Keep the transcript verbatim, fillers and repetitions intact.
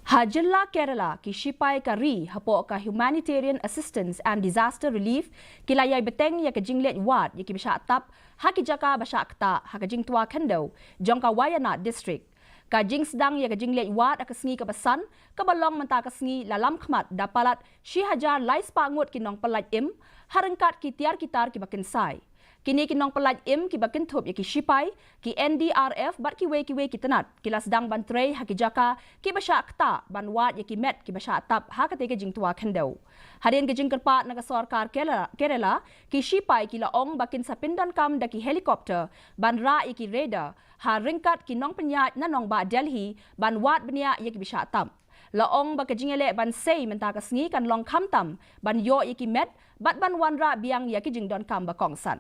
Ha jylla Kerala, ki shipai ka ri hapoh ka Humanitarian Assistance and Disaster Relief ki la ïai bteng ïa ka jingleit wad ïa kiba shah tap ha ki jaka ba shah ktah ha ka jingtwa khyndew jong ka Wayanad District. Ka jingsdang ïa ka jingleit wad ha ka sngi kaba san, kaba long mynta ka sngi, la lam khmat da palat shi hajar lai spah ngut ki nongpyllait im, ha ryngkat ki tiar ki tar kiba kynsai. Kine ki nongpyllait im kiba kynthup ïa ki shipai, ki N D R F bad kiwei kiwei ki tnat, ki la sdang ban trei ha ki jaka kiba shah ktah ban wad ïa ki met kiba shah tap ha katei ka jingtwa khyndew. Hadien ka jingkyrpad na ka sorkar Kerala, Kerala, ki shipai ki la ong ba kin sa pyndonkam da ki helicopter ban rah ïa ki radar ha ryngkat ki nongpynïaid na nongbah Delhi ban wad bniah ïa kiba shah tap. La ong ba ka jingïaleh ban sei mynta ka sngi kan long khamtam ban ïoh ïa ki met bad ban wanrah biang ïa ki jingdonkam ba kongsan.